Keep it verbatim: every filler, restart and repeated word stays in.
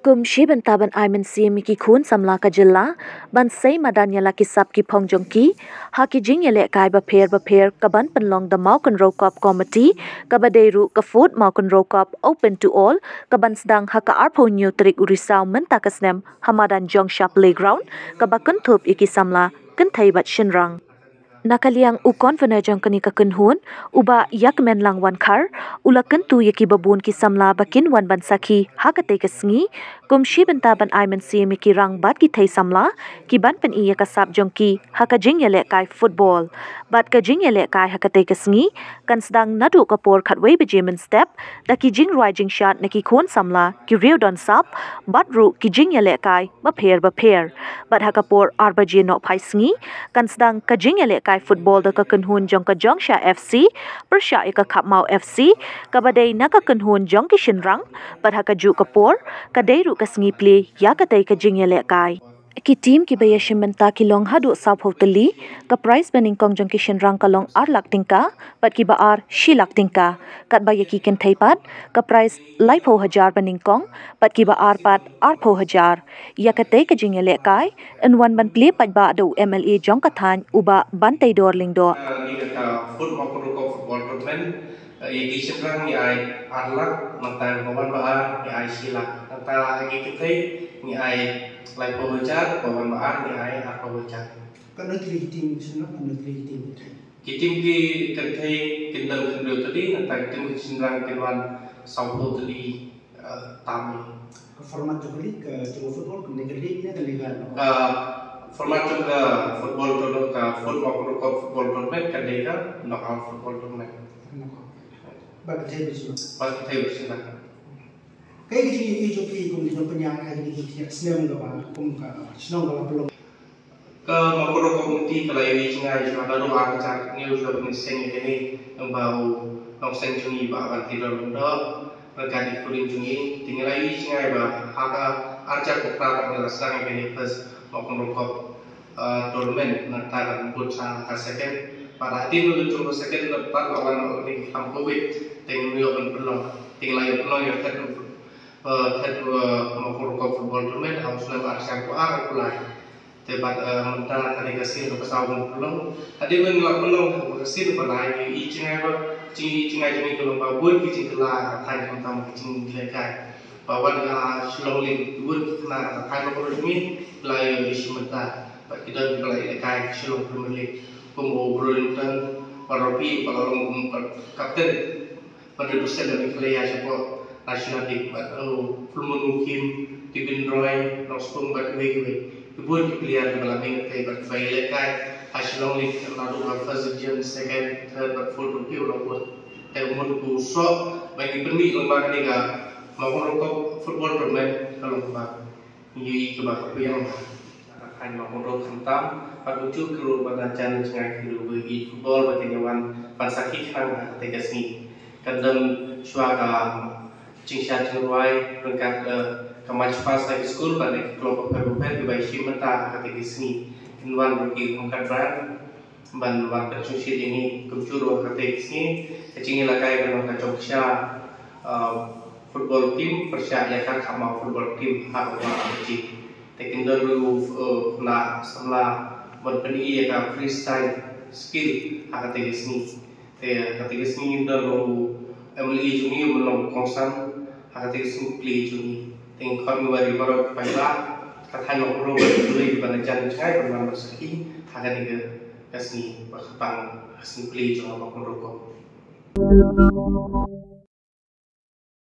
Kum shi bynta ban ai mynsiem ïa ki khun samla ka jylla ban sei madan ïa la ki sap ki phong jong ki ha ki jingïalehkai bapher bapher ka ban pynlong da Mawkynrew Cup Committee, kaba dei ruh ka Foot Mawkynrew Cup Open to All, ka ban sdang ha ka arphew hynñiew tarik u Risaw mynta ka snem ha madan Jongsha Playground, kaba kynthup ïa ki samla kynthei bad shynrang. Na ka liang u Convener jong kane ka kynhun, u Bah Ïakmenlang Wankhar, u la kyntu ïa ki babun ki samla ba kin wan ban sakhi ha katei ka sngi, kum shi bynta ban ai mynsiem ïa ki rang bad ki thei samla ki ban pyni ïa ka sap jong ki ha ka jingïalehkai football. Bad ka jingïalehkai ha katei ka sngi kan sdang naduh ka por khatwei baje mynstep da ki jingrwai jingshad na ki khun samla, ki riew don sap bad ruh ki jingïalehkai bapher bapher. Bad ha ka por ar baje nohphai sngi kan sdang ka jingïalehkai football da ka kynhun jong ka Jongsha F C pyrshah ïa ka Khapmaw F C, kaba dei na ka kynhun jong ki shynrang. Bad ha kajuh ka por ka dei ruh ka sngi plie ïa katei ka jingïalehkai. Ki team kiba ïashim bynta ki long haduh sawphew tylli. Ka prize ba nyngkong jong ki shynrang ka long ar lak tyngka bad kiba ar shi lak tyngka. Katba ïa ki kynthei pat ka prize laiphew hajar ba nyngkong bad kiba ar pat arphew hajar. Ïa katei ka jingïalehkai yn wan ban plie paidbah da u M L A jong ka thaiñ, u Bah Banteidor Lyngdoh. Ngi ka Foot Mawkynrew Cup Football Tournament, ïa ki shynrang ngi ai ar lak, nangta ba wan ba ar ngi ai shi lak, nangta ïa ki kynthei ngi ai laiphew hajar, ba wan ba ar ngi ai arphew hajar. Katno tylli ki team shynrang, katno tylli ki team kynthei? Ki team ki kynthei kin don hynriew tylli, nangta ki team ki shynrang kin wan sawphew tylli, eh, tam. Ka format jong ka league, ka jong ka football, ka dei ka league ne ka liga? Ka format jong ka football tournament, ka Foot Mawkynrew Cup Football Tournament, ka dei ka knockout football tournament. Knockout. Ba kynthei ba shynrang. Ba kynthei ba shynrang. Kaei ka jingïohi jong phi kum ki nongpynïaid ha kine ki khyndiat snem kaba kum ka shnong kaba pynlong? Ka Mawkynrew Cup Committee ka la ïohi jngai shuwa naduh ar hajar hynñiew shuwa ba ngin seng ïa kane, naba u nongseng jong ngi Bah Banteidor Lyngdoh ryngkat ïa ki khun jong ngi. Te ngi la ïohi jngai ba ha ka ar hajar khatphra pat ngi la sdang ïa kane first Mawkynrew Cup, uh, tournament, nangta kan bud sa ka second. Bad hadien ba la jong ka second pat la wan ïa kane ka khlam covid, te ngim ïoh ban pynlong. Te ngi la ïoh pynlong ïa ka third, uh, third, uh, Mawkynrew Cup football tournament ha u snem ar hajar khatphra. Te bad, eh, mynta ka dei ka sien kaba saw ban pynlong. Hadien ba ngi la pynlong kaba ka sien ba la ïohi jngai ba, jingïohi jngai jong ngi ka long ba bun ki jingkylla ka thaiñ khamtam ki jingïalehkai. Ba wan ka Shillong League bun ki khynnah ka thaiñ Mawkynrew jong ngi la ïohi shim bynta. Bad ki don kiba la ïalehkai ka Shillong Premier League kum u Brewington Baropi ba la long kum ka captain. Bad u Dusel Dani Khlaiya shapoh National League bad u Fullmoon Mukhim, Tibin Roy, Nongstung bad kiwei kiwei. Ki bun ki player kiba la mih katei bad kiba ïalehkai ha Shillong League naduh ka first division, second, third bad fourth ruh ki la bun. Te u mut u soh ba ngi pynmih lyngba kane ka Mawkynrew Cup football tournament ka long kaba ngi ïohi kaba ka pyrshang. Ka thaiñ Mawkynrew khamtam bad kumjuh ki ruh ba na jan jngai ki ruh ba ïohi football ba kin ïa wan ban sakhi khnang ha katei ka sngi. Kan don shuwa ka jingshad jingrwai ryngkat, eh, ka march past na ki skul bad na ki club bapher bapher kiba ïashim bynta ha katei ka sngi. Kin wan ruh ki ryngkat brand ban wan pynshongshit ïa ngi. Kumjuh ruh ha katei ka sngi ka jingïalehkai ka long ka Jongsha, uh, football team pyrshah ïa ka Khapmaw football team ha ka por ar baje. Te kin don ruh, uh, na samla ban pyni ïa ka freestyle skill ha katei ka sngi. Te ha katei ka sngi ngin don ruh u M L A jong ngi u Myllung Kongsan ha katei ka sngi plie jong ngi. Te ngi khot ngi wan ïa baroh ki paidbah ka thaiñ Mawkynrew bad kiwei kiba na jan jngai ban wan ban sakhi ha katei ka ka sngi ba kyrpang ka sngi plie jong ka Mawkynrew Cup.